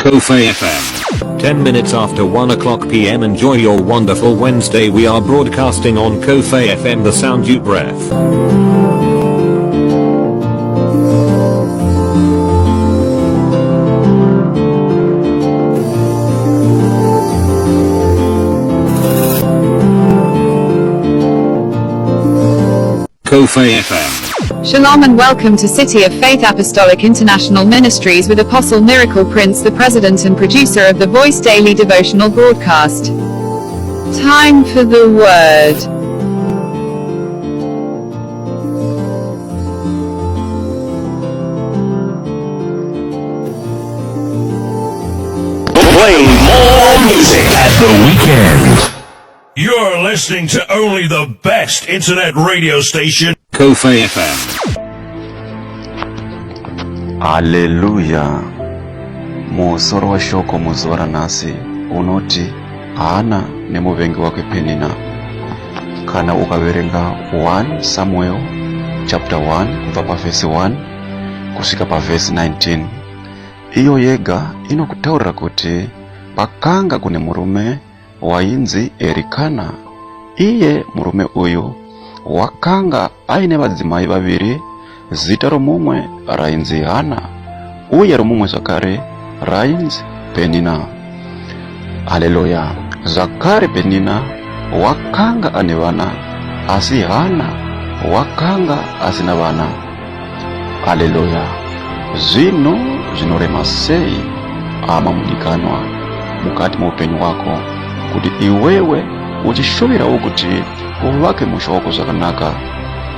Kofe FM. 10 minutes after 1 o'clock p.m. Enjoy your wonderful Wednesday. We are broadcasting on Kofe FM, the sound you breath. Kofe FM. Shalom and welcome to City of Faith Apostolic International Ministries with Apostle Miracle Prince, the president and producer of the Voice Daily Devotional broadcast. Time for the Word. Playing more music at the weekend. You're listening to only the best internet radio station. Kofe FM. Haleluya! Musoro weshoko muzuva ranhasi unoti Hana nemuvengi wake Penina. Kana ukaverenga 1 Samuel chapter 1 kubva pavhesi 1 kusvika pavhesi 19, iyo yega inokutaurira kuti pakanga kune murume wainzi Erikana. Iye murume uyu wakanga aine vadzimai vaviri, zita romumwe rainzi Hana uye romumwe zvakare rainzi Penina. Haleluya! Zvakare Penina wakanga ane vana, asi Hana wakanga asina vana. Haleluya! Zvinhu zvinorema sei, hama mudikanwa, mukati meupenyu hwako, kuti iwewe uchishuvirawo kuti uvake musha wako zvakanaka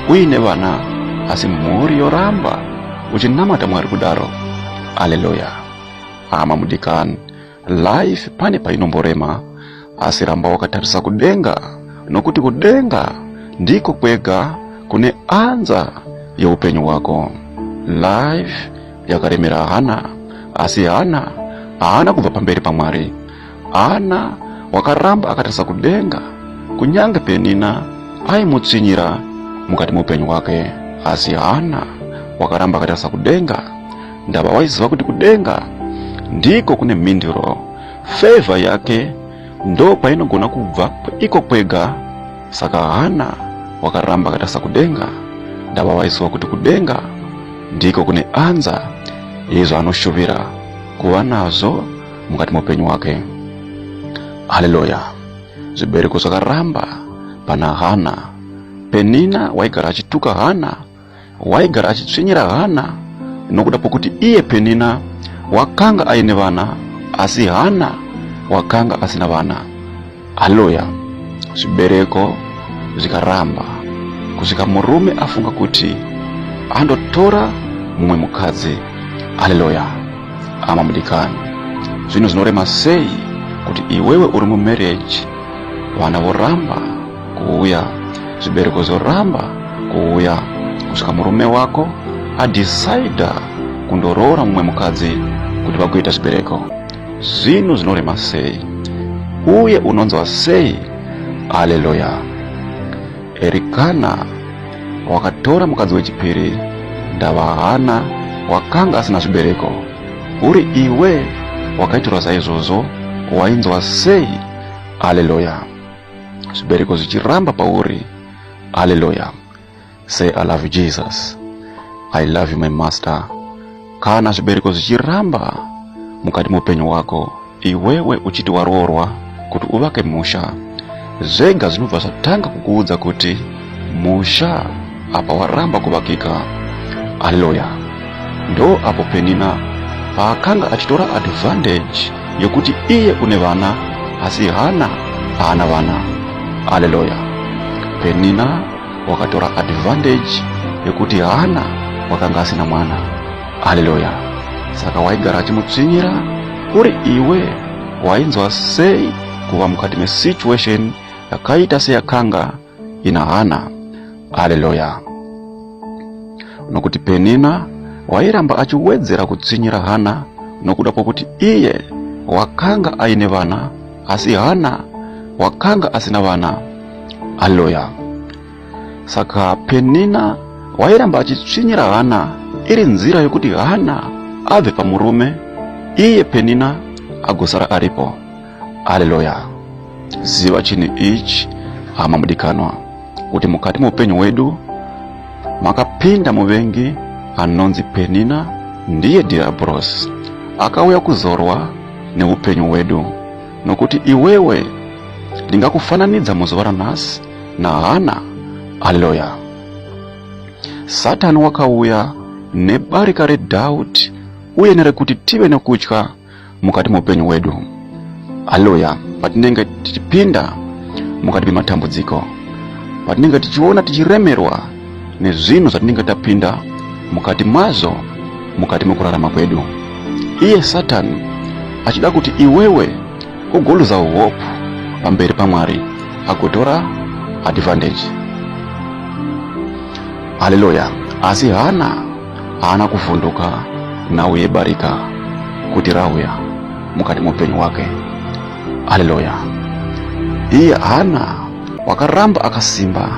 uine vana, asi mhuri yoramba uchinamata Mwari kudaro. Haleluya! Hama mudikani, life pane painomborema, asi ramba wakatarisa kudenga, nokuti kudenga ndiko kwega kune anza yeupenyu hwako. Life yakaremera Hana, asi Hana haana kubva pamberi paMwari. Hana wakaramba akatarisa kudenga, kunyange Penina aimutsvinyira mukati meupenyu hwake, asi Hana wakaramba akatarisa kudenga. Ndava waiziva kuti kudenga ndiko kune mhinduro. Favor yake ndo kwainogona kubva iko kwega. Saka Hana wakaramba akatarisa kudenga. Ndava waiziva kuti kudenga ndiko kune anza yezvo anoshuvira kuva nazvo mukati meupenyu hwake. Haleluya! Zvibereko zvakaramba pana Hana. Penina waigara achituka Hana, waigara achitsvinyira Hana nokuda kwokuti iye Penina wakanga aine vana asi Hana wakanga asina vana. Haleluya! Zvibereko zvikaramba kusvika murume afunga kuti andotora mumwe mukadzi. Haleluya! Hama mudikani, zvinhu zvinorema sei kuti iwewe uri mumarriage, vana voramba kuuya, zvibereko zvoramba kuuya kusvika murume wako adecider kundoroora mumwe mukadzi kuti vagoita zvibereko. Zvinhu zvinorema sei uye unonzwa sei? Haleluya! Erikana wakatora mukadzi wechipiri, ndava Hana wakanga asina zvibereko. Uri iwe wakaitirwa saizvozvo, wainzwa sei? Haleluya! Zvibereko zvichiramba pauri. Haleluya! Say I love you Jesus. I love you my master. Kana zvibereko zvichiramba mukati meupenyu hwako, iwewe uchiti waroorwa kuti uvake musha, zvega zvinobva zvatanga kukuudza kuti musha apa waramba kuvakika. Haleluya! Ndo apo Penina paakanga achitora advantage yekuti iye une vana asi Hana haana vana. Haleluya! Penina wakatora advantage yekuti Hana wakanga asina mwana. Haleluya! Saka waigara achimutsvinyira. Uri iwe wainzwa sei kuva mukati mesituation yakaita seyakanga ina Hana? Haleluya! Nokuti Penina wairamba achiwedzera kutsvinyira Hana nokuda kwokuti iye wakanga aine vana asi Hana wakanga asina vana. Haleluya! Saka Penina wairamba achitsvinyira Hana iri nzira yokuti Hana abve pamurume. iye Penina agosara aripo. Haleluya! Ziva chinhu ichi, hama mudikanwa, kuti mukati meupenyu hwedu makapinda muvengi anonzi Penina, ndiye Diabros, akauya kuzorwa neupenyu hwedu. Nokuti iwewe ndingakufananidza muzuva ranhasi naHana. Haleluya! Satani wakauya nebarika redoubt uye nerekuti tive nekutya mukati meupenyu hwedu. Haleluya! Patinenge tichipinda mukati mematambudziko, patinenge tichiona tichiremerwa nezvinhu zvatinenge tapinda mukati mazvo mukati mekurarama kwedu, iye Satani achida kuti iwewe ugoluza hope pamberi paMwari, agotora advantage. Haleluya! Asi Hana haana kuvhunduka nhau yebarika kuti rauya mukati meupenyu hwake. Haleluya! Iye Hana wakaramba akasimba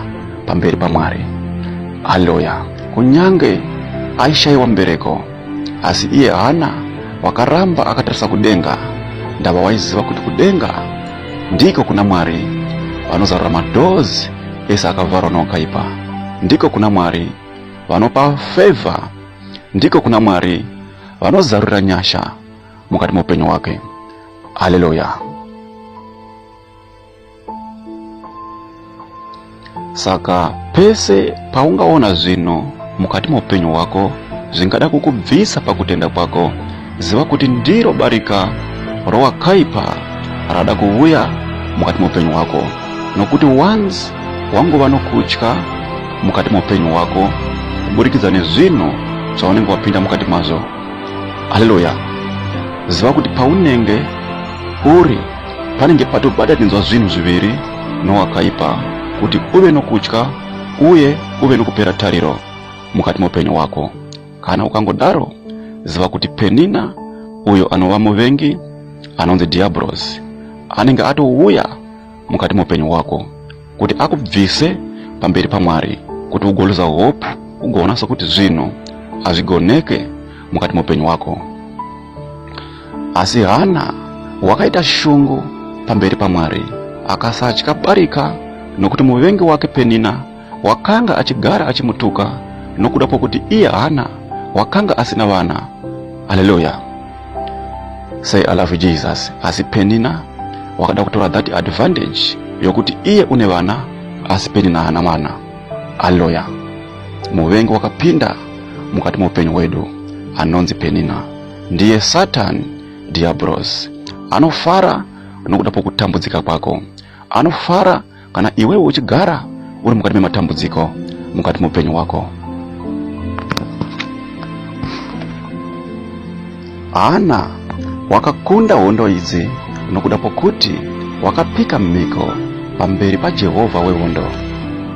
pamberi paMwari. Haleluya! Kunyange aishayiwa mbereko, asi iye Hana wakaramba akatarisa kudenga, ndava waiziva kuti kudenga ndiko kuna Mwari vanozarura madoors ese akavharwa nowakaipa, ndiko kuna Mwari vanopa favor, ndiko kuna Mwari vanozarurira nyasha mukati meupenyu hwake. Haleluya! Saka pese paungaona zvinhu mukati meupenyu hwako zvingada kukubvisa pakutenda kwako, ziva kuti ndiro barika rowakaipa rada kuvuya mukati meupenyu hwako. Nokuti once wangova nokutya mukati meupenyu hwako kuburikidza nezvinhu zvaunenge wapinda mukati mazvo. Haleluya! Ziva kuti paunenge uri panenge patobatanidzwa zvinhu zviviri nowakaipa kuti uve nokutya uye uve nokupera tariro mukati meupenyu hwako. Kana ukangodaro, ziva kuti Penina uyo anova muvengi anonzi Diabros anenge atouya mukati meupenyu hwako kuti akubvise pamberi paMwari, kuti ugoluza hope, ugoona sokuti zvinhu hazvigoneke mukati meupenyu hwako. Asi Hana wakaita shungu pamberi paMwari, akasatya barika, nokuti muvengi wake Penina wakanga achigara achimutuka nokuda kwokuti iye Hana wakanga asina vana. Haleluya! Say I love you Jesus. Asi Penina wakada kutora that advantage yokuti iye une vana asi Penina haana mwana. Haleluya! Muvengi wakapinda mukati meupenyu hwedu anonzi Penina, ndiye Satan Diablos. Anofara nokuda pokutambudzika kwako, anofara kana iwewe uchigara uri mukati mematambudziko mukati meupenyu hwako. Hana wakakunda hondo idzi nokuda kwokuti wakapika mhiko pamberi paJehovha wehondo,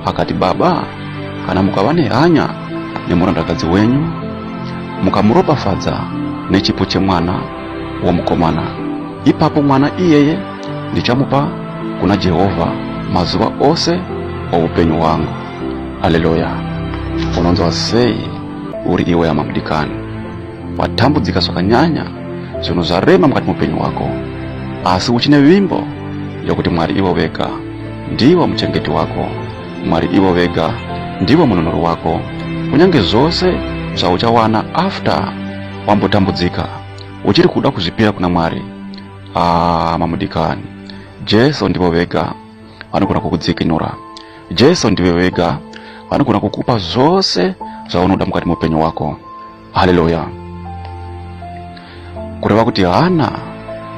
akati, Baba, kana mukava nehanya nemurandakadzi wenyu, mukamuropafadza nechipo chemwana womukomana, ipapo mwana iyeye ndichamupa kuna Jehovha mazuva ose oupenyu hwangu. Haleluya! Unonzwa sei uri iwe hama mudikani? Watambudzika zvakanyanya, zvinhu zvarema mukati meupenyu hwako, asi uchine vimbo yokuti Mwari ivo vega ndivo muchengeti wako, Mwari ivo vega ndivo mununuri wako. Kunyange zvose zvauchawana after wambotambudzika, uchiri kuda kuzvipira kuna Mwari. Ah, mamudikani, Jesu ndivo vega vanogona kukudzikinura. Jesu ndivo vega vanogona kukupa zvose zvaunoda mukati meupenyu hwako. Haleluya! Kureva kuti Hana,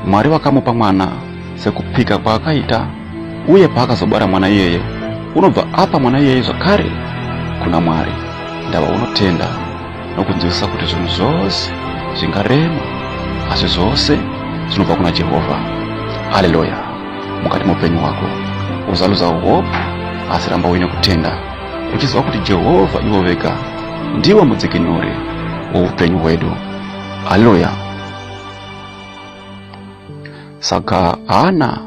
Mwari vakamupa mwana sekupika kwaakaita, uye paakazobara mwana iyeye, unobva apa mwana iyeye zvakare kuna Mwari. Ndava unotenda nokunzwisisa kuti zvinhu zvose zvingarema, asi zvose zvinobva kuna Jehovha. Haleluya! Mukati meupenyu hwako usaluza hope, asi ramba uine kutenda, uchiziva kuti Jehovha ivo vega ndivo mudzikinuri woupenyu hwedu. Haleluya! Saka Hana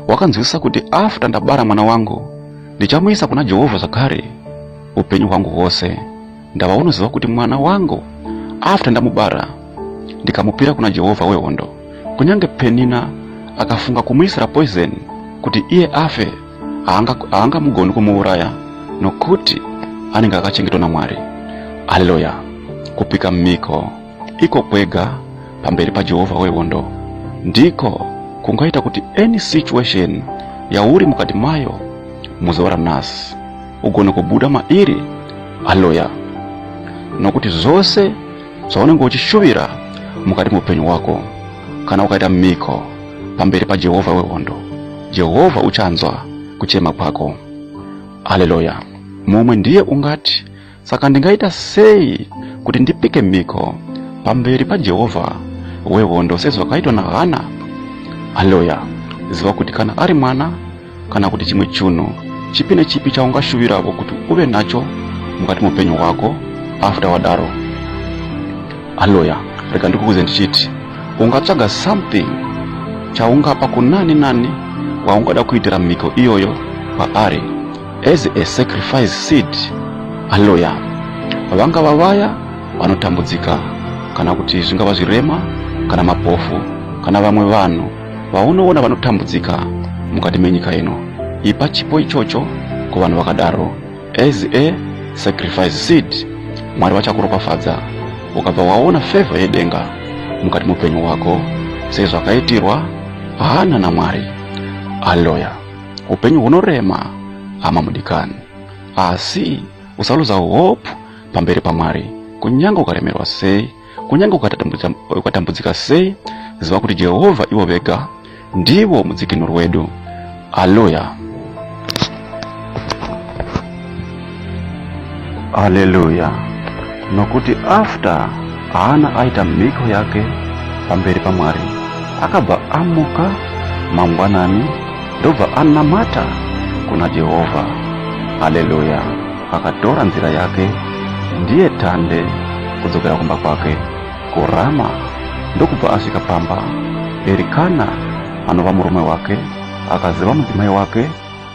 wakanzwisisa kuti after ndabara mwana wangu ndichamuisa kuna Jehovha zvakare upenyu hwangu hwose. Ndava unoziva kuti mwana wangu after ndamubara, Ndikamupira kuna Jehovha wehondo. Kunyange Penina akafunga kumuisira poison kuti iye afe, haangamugoni kumuuraya nokuti anenge akachengetwa naMwari. Haleluya! Kupika mhiko iko kwega pamberi paJehovha wehondo ndiko kungaita kuti any situation yauri mukati mayo muzuva ranhasi ugone kubuda mairi. Haleluya! Nokuti zvose zvaunenge uchishuvira mukati meupenyu hwako, kana ukaita mhiko pamberi paJehovha wehondo, Jehovha uchanzwa kuchema kwako. Haleluya! Mumwe ndiye ungati, saka ndingaita sei kuti ndipike mhiko pamberi paJehovha wehondo sezvakaitwa naHana? Haleluya! Ziva kuti kana ari mwana kana kuti chimwe chinhu chipi nechipi chaungashuviravo kuti uve nacho mukati meupenyu hwako after wadaro. Haleluya! Rega ndikukuze ndichiti ungatsvaga something chaungapa kunani nani waungada kuitira mhiko iyoyo kwaari as a sacrifice seed. Haleluya! Vangava vaya vanotambudzika, kana kuti zvingava zvirema kana mapofu kana vamwe vanhu vaunoona vanotambudzika mukati menyika ino, ipa chipo ichocho kuvanhu vakadaro as a sacrifice seed. Mwari vachakuropafadza ukabva waona favor yedenga mukati meupenyu hwako sezvakaitirwa Hana naMwari. Haleluya! Upenyu hunorema, hama mudikani, asi usaluza hope pamberi paMwari. Kunyange ukaremerwa sei, kunyange ukatambudzika sei, ziva kuti Jehovha ivo vega ndivo mudzikinuri wedu. Haleluya! Haleluya! Nokuti after Hana aita mhiko yake pamberi paMwari, akabva amuka mangwanani ndobva anamata kuna Jehovha. Haleluya! Akatora nzira yake ndiye tande kudzokera kumba kwake kuRama, ndokubva asvika pamba. Erikana anova murume wake akaziva mudzimai wake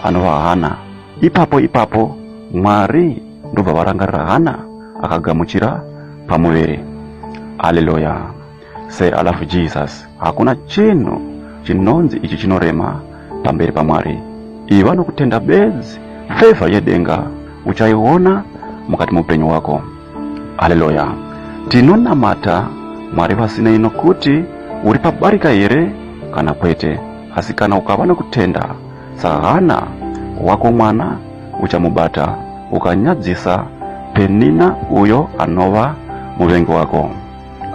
anova Hana. Ipapo ipapo Mwari ndobva varangarira Hana akagamuchira pamuviri. Haleluya! Say I love Jesus. Hakuna chinhu chinonzi ichi chinorema pamberi paMwari. Iva nokutenda bedzi, favor yedenga uchaiona mukati meupenyu hwako. Haleluya! Tinonamata Mwari vasinei nokuti uri pabarika here kana kwete, asi kana ukava nokutenda saHana wako mwana uchamubata ukanyadzisa Penina uyo anova muvengi wako.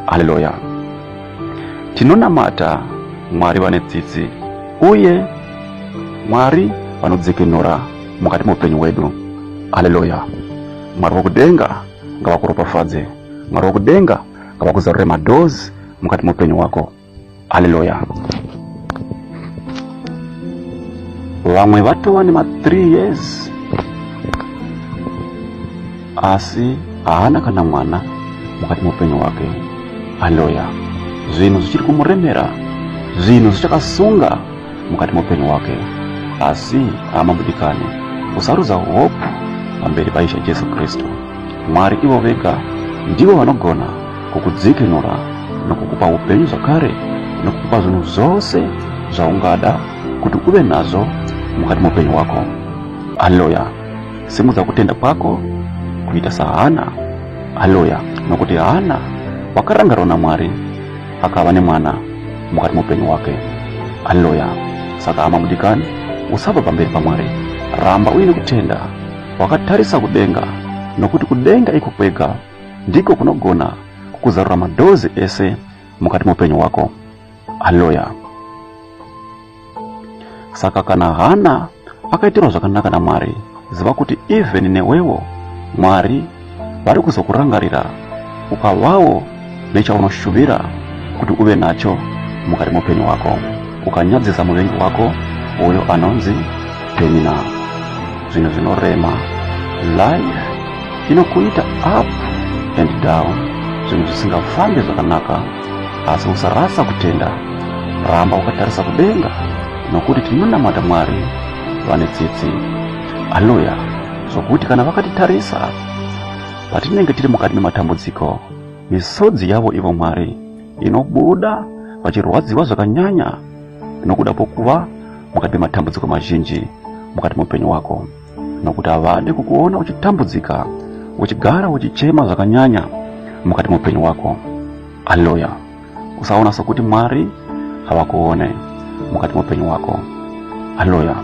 Haleluya! Tinonamata Mwari vane tsitsi uye Mwari vanodzikinura mukati meupenyu hwedu. Haleluya! Mwari wokudenga ngavakuropafadze. Mwari wokudenga ngavakuzarure madoors mukati meupenyu hwako. Haleluya! Vamwe vatova nema 3 years asi haana kana mwana mukati meupenyu hwake. Haleluya! Zvinhu zvichiri kumuremera, zvinhu zvichakasunga mukati meupenyu hwake. Asi hama mudikani, usaruza hope pamberi paIshe Jesu Kristu. Mwari ivo vega ndivo vanogona kukudzikinura nokukupa upenyu zvakare nokukupa zvinhu zvose zvaungada kuti uve nazvo mukati meupenyu hwako. Haleluya! Simudza kutenda kwako kuita saHana. Haleluya! Nokuti Hana wakarangarirwa naMwari akava nemwana mukati meupenyu hwake. Haleluya! Saka hama mudikani, usabva pamberi paMwari, ramba uine kutenda wakatarisa kudenga, nokuti kudenga iko kwega ndiko kunogona kukuzarura madhozi ese mukati meupenyu hwako. Haleluya! Saka kana Hana akaitirwa zvakanaka naMwari, ziva kuti even newewo Mwari vari kuzokurangarira ukavawo nechaunoshuvira kuti uve nacho mukati meupenyu hwako, ukanyadzisa muvengi wako uyo anonzi Penina. Zvinhu zvinorema, life inokuita up and down, zvinhu zvisingafambi zvakanaka, asi usarasa kutenda, ramba wakatarisa kudenga, nokuti tinonamata Mwari vane tsitsi. Haleluya! Zvokuti kana vakatitarisa patinenge tiri mukati mematambudziko, misodzi yavo ivo Mwari inobuda vachirwadziwa zvakanyanya nokuda kwokuva mukati mematambudziko mazhinji mukati meupenyu hwako, nokuti havadi kukuona uchitambudzika, uchigara uchichema zvakanyanya mukati meupenyu hwako. Haleluya! Usaona sokuti Mwari havakuone mukati meupenyu hwako. Haleluya!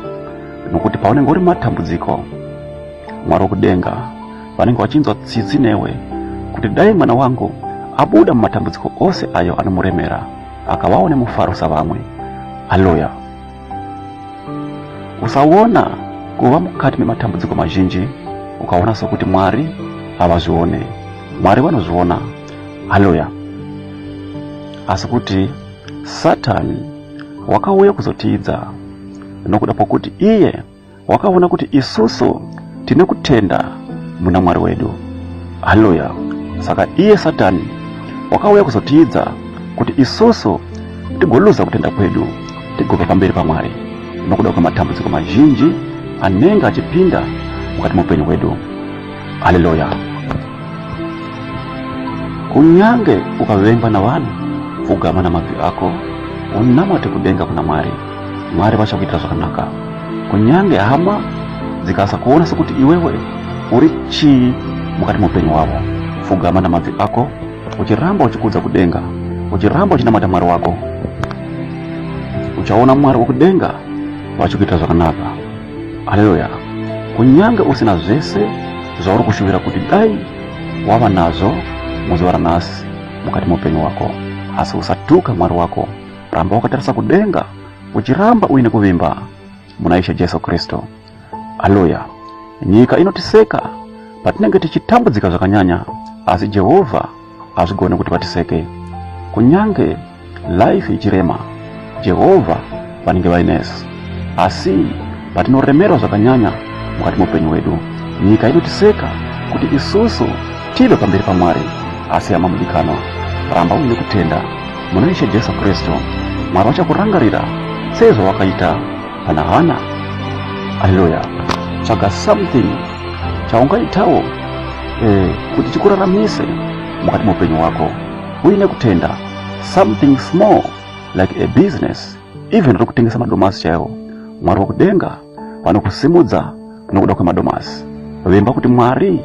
Nokuti paunenge uri mumatambudziko, Mwari wokudenga vanenge vachinzwa tsitsi newe kuti dai mwana wangu abuda mumatambudziko ose ayo anomuremera, akavawo nemufaro savamwe. Haleluya! Usaona kuva mukati mematambudziko mazhinji ukaona sokuti Mwari havazvione. Mwari vanozviona. Haleluya! Asi kuti Satani wakauya kuzotiidza nokuda kwokuti iye wakaona kuti isusu tine kutenda muna Mwari wedu. Haleluya! Saka iye Satani wakauya kuzotiidza kuti isusu tigoluza kutenda kwedu, tigobva pamberi paMwari nokuda kwematambudziko mazhinji anenge achipinda mukati meupenyu hwedu. Haleluya! Kunyange ukavengwa navanhu, pfugama namabvi ako unamate kudenga kuna Mwari. Mwari vachakuitira zvakanaka. Kunyange hama dzikasakuona sokuti iwewe uri chii mukati meupenyu hwavo, pfugama namabvi ako uchiramba uchikudza kudenga, uchiramba uchinamata Mwari wako, uchaona Mwari wekudenga vachikuitira zvakanaka. Haleluya! Kunyange usina zvese zvauri kushuvira kuti dai wava nazvo muzuva ranhasi mukati meupenyu hwako, asi usatuka Mwari wako. Ramba wakatarisa kudenga uchiramba uine kuvimba muna Ishe Jesu Kristu. Haleluya! Nyika inotiseka patinenge tichitambudzika zvakanyanya, asi Jehovha hazvigone kuti vatiseke. Kunyange life ichirema, Jehovha vanenge vainesu. Asi patinoremerwa zvakanyanya mukati meupenyu hwedu, nyika inotiseka kuti isusu tive pamberi paMwari. Asi hama mudikanwa, ramba uine kutenda muna Ishe Jesu Kristu. Mwari vachakurangarira sezvawakaita pana Hana. Haleluya! Tsvaga something chaungaitawo kuti chikuraramise mukati meupenyu hwako uine kutenda. Something small like a business, even rokutengesa madomasi chaiwo, Mwari wokudenga vanokusimudza nokuda kwemadomasi. Vimba kuti Mwari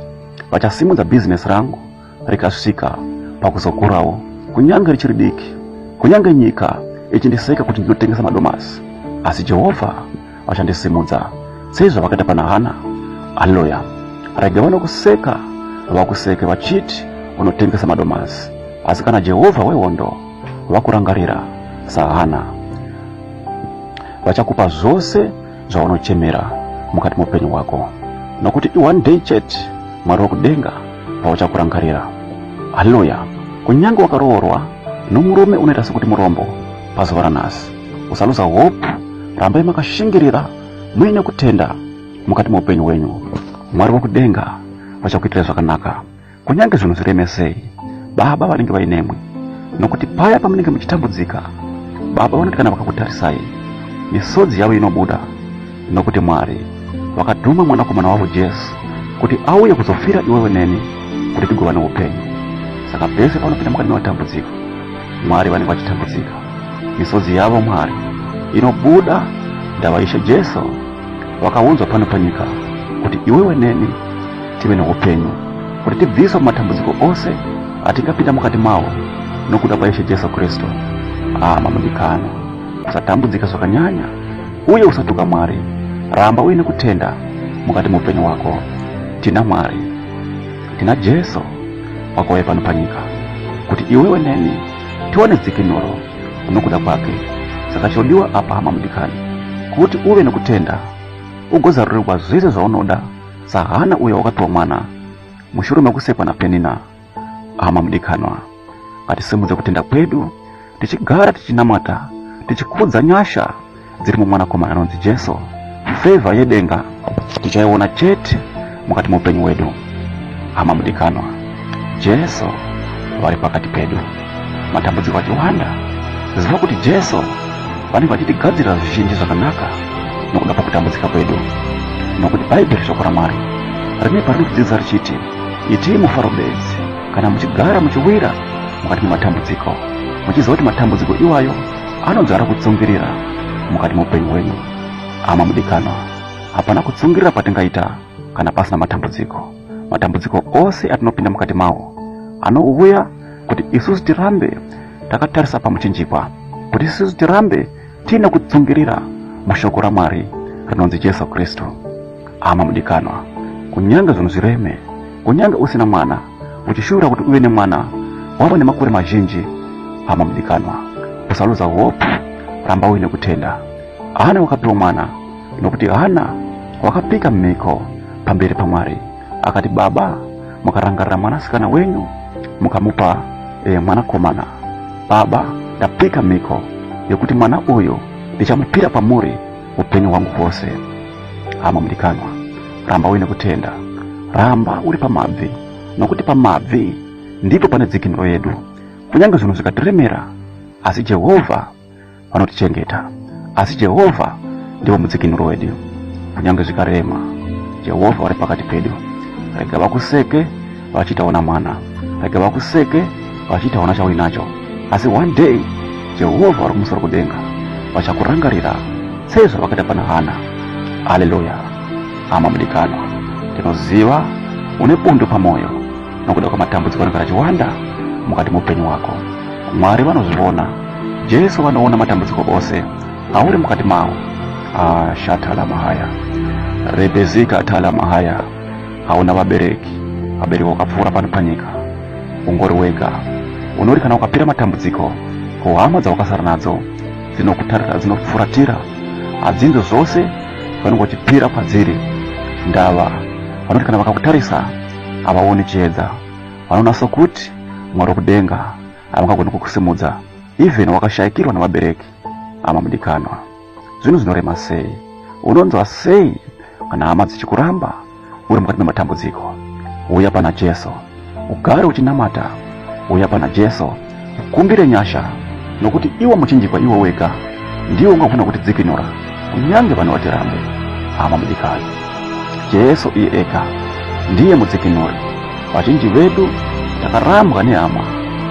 vachasimudza bhizinesi rangu rikasvika pakuzokurawo, kunyange richiri diki, kunyange nyika ichindiseka kuti ndinotengesa madomasi, asi Jehovha vachandisimudza sezvavakaita pana Hana. Haleluya! Rega vanokuseka vakuseke vachiti unotengesa madomasi, asi kana Jehovha wehondo vakurangarira saHana, vachakupa zvose zvaunochemera mukati meupenyu hwako, nokuti i-one day chete Mwari wekudenga pavachakurangarira. Haleluya! Kunyange wakaroorwa nomurume unoita sekuti murombo pazuva ranhasi, usaluza hope, rambai makashingirira muine kutenda mukati meupenyu hwenyu. Mwari wekudenga vachakuitirai zvakanaka, kunyange zvinhu zvireme sei. Baba vanenge vainemwi, nokuti paya pamunenge muchitambudzika, Baba vanoti kana vakakutarisai, misodzi yavo inobuda, nokuti Mwari vakatuma mwanakomana wavo Jesu kuti auye kuzofira iwewe neni kuti tigova neupenyu. Saka pese panopinda mukati mematambudziko, Mwari vanenge vachitambudzika, misodzi yavo Mwari inobuda ndava Ishe Jesu vakaunzwa pano panyika kuti iwewe neni tive neupenyu, kuti tibviswe mumatambudziko ose atingapinda mukati mawo nokuda kwaIshe Jesu Kristu. Hama mudikano, usatambudzika zvakanyanya uye usatuka Mwari. Ramba uine kutenda mukati meupenyu hwako. Tina Mwari, tina Jesu wakauya pano panyika kuti iwewe neni tiwane dzikinuro nokuda kwake. Saka chodiwa apa, hama mudikani, kuti uve nokutenda ugozarurirwa zvese zvaunoda saHana uyo wakapiwa mwana mushure mekusekwa naPenina. Hama mudikanwa, ngatisimudze kutenda kwedu tichigara tichinamata, tichikudza nyasha dziri mumwanakomana anonzi Jesu. Fevha yedenga tichaiona chete mukati meupenyu hwedu. Hama mudikanwa, Jesu vari pakati pedu. Matambudziko achiwanda, ziva kuti Jesu vanenge vachitigadzirira zvizhinji zvakanaka nokuda kwokutambudzika kwedu, nokuti Bhaibheri, shoko raMwari, rine parinotidzidzisa richiti, itii mufaro bedzi kana muchigara muchiwira mukati mematambudziko. Muchiziva kuti matambudziko iwayo anodzvara kutsungirira mukati meupenyu hwenyu. Hama mudikanwa, hapana kutsungirira kwatingaita kana pasina matambudziko. Matambudziko ose atinopinda mukati mawo anouya kuti isusu tirambe takatarisa pamuchinjikwa, kuti isusu tirambe tiine kutsungirira mushoko raMwari rinonzi Jesu Kristu. Hama mudikanwa, kunyange zvinhu zvireme, kunyange usina mwana, uchishuvira kuti uve nemwana, wava nemakore mazhinji, hama mudikanwa, usaluza hope, ramba uine kutenda. Hana wakapiwa mwana, nokuti Hana wakapika mhiko pamberi paMwari, akati, Baba, mukarangarira mwanasikana wenyu mukamupa mwanakomana, Baba, ndapika mhiko yekuti mwana uyu ndichamupira kwamuri upenyu hwangu hwose. Hama mudikanwa, ramba uine kutenda, ramba uri pamabvi, nokuti pamabvi ndipo pane dzikinuro yedu. Kunyange zvinhu zvikatiremera, asi Jehovha vanotichengeta, asi Jehovha ndivo mudzikinuro wedu. Kunyange zvikarema, Jehovha vari pakati pedu. Rega vakuseke vachiita una mwana, rega vakuseke vachiita una chauinacho, asi one day Jehovha vari kumusoro kudenga vachakurangarira sezvavakaita pana Hana. Haleluya! Hama mudikanwa, ndinoziva une bundu pamwoyo nokuda kwamatambudziko anenge achiwanda mukati meupenyu hwako. Mwari vanozviona, Jesu vanoona matambudziko ose auri mukati mawo. Ah, shatala mahaya rebezika tala mahaya. Hauna vabereki, vabereki wakapfuura pano panyika, ungori wega. Unori kana ukapira matambudziko kuhama dzawakasara nadzo dzinokutarira, dzinofuratira, hadzinzwe zvose vanenge vachipira kwadziri. Ndava vanoti kana vakakutarisa havaoni chiedza, vanoona sokuti Mwari wekudenga havangagoni kukusimudza, even wakashayikirwa navabereki. Hama mudikanwa, zvinhu zvinorema sei? Unonzwa sei kana hama dzichikuramba uri mukati mematambudziko? Uya pana Jesu, ugare uchinamata. Uya pana Jesu, ukumbire nyasha, nokuti iwo muchinjikwa iwo wega ndiwo ungagona kutidzikinura kunyange vanhu vatirambe. Hama mudikani, Jesu iye ega ndiye mudzikinuri. Vazhinji vedu takarambwa nehama,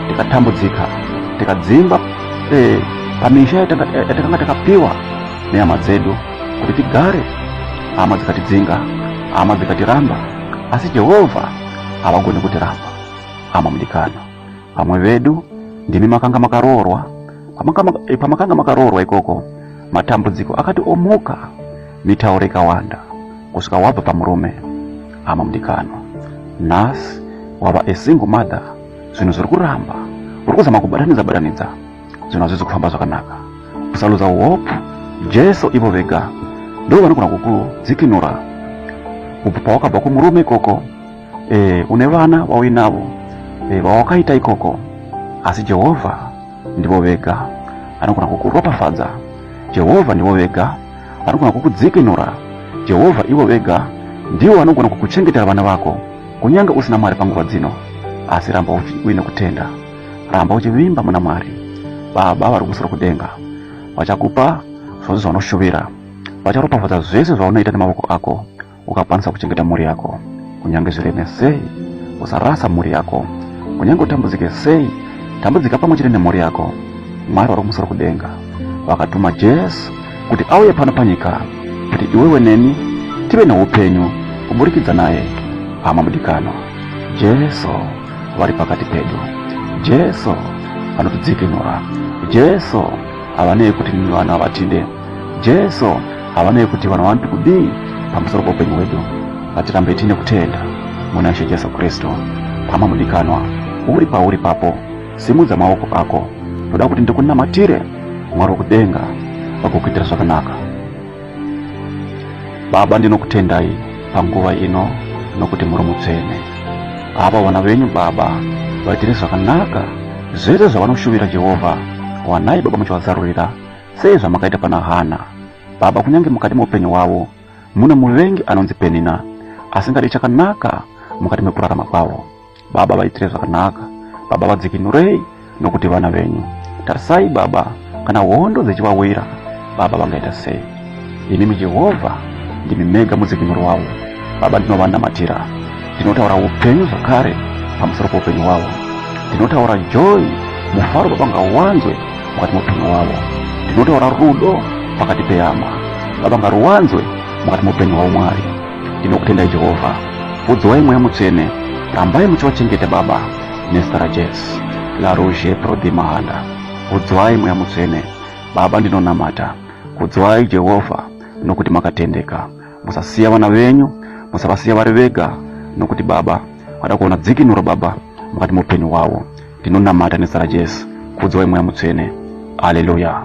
tikatambudzika, tikadzingwa pamisha yatakanga takapiwa nehama dzedu kuti tigare. Hama dzikatidzinga, hama dzikatiramba, asi Jehovha havagoni kutiramba. Hama mudikana, vamwe vedu ndimi makanga makaroorwa, pamakanga makaroorwa ikoko matambudziko akati omuka, mitauro ikawanda kusvika wabva pamurume. Hama mudikanwa, nhasi wava a single mother, zvinhu zviri kuramba, uri kuzama kubatanidza batanidza, zvinhu hazvisi kufamba zvakanaka. Usaluza hope, Jesu ivo vega ndo vanogona kukudzikinura kubva pawakabva kumurume ikoko. Une vana vauinavo vawakaita ikoko, asi Jehovha ndivo vega vanogona kukuropafadza. Jehovha ndivo vega vanogona kukudzikinura. Jehovha ivo vega ndivo vanogona kukuchengetera vana vako, kunyange usina Mwari panguva dzino. Asi ramba uine kutenda, ramba uchivimba muna Mwari. Baba vari kumusoro kudenga vachakupa zvose zvaunoshuvira, vacharopafadza zvese zvaunoita nemavoko ako. Ukakwanisa kuchengeta mhuri yako, kunyange zvireme sei, usarasa mhuri yako. Kunyange utambudzike sei, tambudzika pamwe chete nemhuri yako. Mwari vari kumusoro kudenga vakatuma Jesu kuti auye pano panyika kuti iwewe neni tive neupenyu kuburikidza naye. Hama mudikanwa, Jesu vari pakati pedu. Jesu vanotidzikinura. Jesu havanei kuti vanhu havatide. Jesu havanei kuti vanhu vanoti kudii pamusoro poupenyu hwedu. Ngatirambe tiine kutenda muna Ishe Jesu Kristu. Hama mudikanwa, uri pauri papo, simudza maoko ako. Ndoda kuti ndikunamatire, Mwari wekudenga vagokuitira zvakanaka. Baba, ndinokutendai panguva ino nokuti muri mutsvene. Ava vana venyu Baba, vaitire zvakanaka zvese zvavanoshuvira. Jehovha, wanai Baba muchivazarurira sezvamakaita pana Hana. Baba, kunyange mukati meupenyu hwavo mune muvengi anonzi Penina asingadi chakanaka mukati mekurarama kwavo. Baba, vaitire zvakanaka. Baba, vadzikinurei nokuti vana venyu. Tarisai Baba, kana hondo dzichivawira, Baba vangaita sei? Imimi Jehovha ndimi mega mudzikinuri wavo. Baba, ndinovanamatira. Ndinotaura upenyu zvakare pamusoro poupenyu hwavo. Ndinotaura joy Mufaro baba ngauwanzwe mukati meupenyu hwavo. Ndinotaura rudo pakati pehama, baba ngaruwanzwe mukati meupenyu hwavo. Mwari, ndinokutendai Jehovha. Kudzwai Mweya Mutsvene, rambai muchivachengeta baba, nezita raJesu. La Roje Prodimahanda, kudzwai Mweya Mutsvene. Baba, ndinonamata, kudzwai Jehovha, nokuti makatendeka. Musasiya vana venyu, musavasiya vari vega, nokuti baba vada kuona dzikinuro baba mukati meupenyu hwavo. Ndinonamata nezita raJesu. Kudzwai Mweya Mutsvene. Haleluya.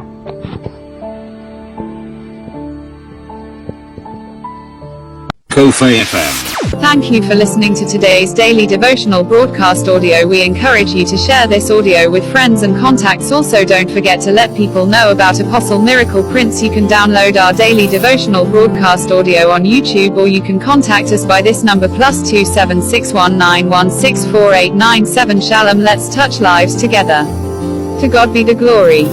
Kofe FM. Thank you for listening to today's daily devotional broadcast audio. We encourage you to share this audio with friends and contacts. Also, don't forget to let people know about Apostle Miracle Prince. You can download our daily devotional broadcast audio on YouTube, or you can contact us by this number +27 619164897. Shalom. Let's touch lives together. To God be the glory.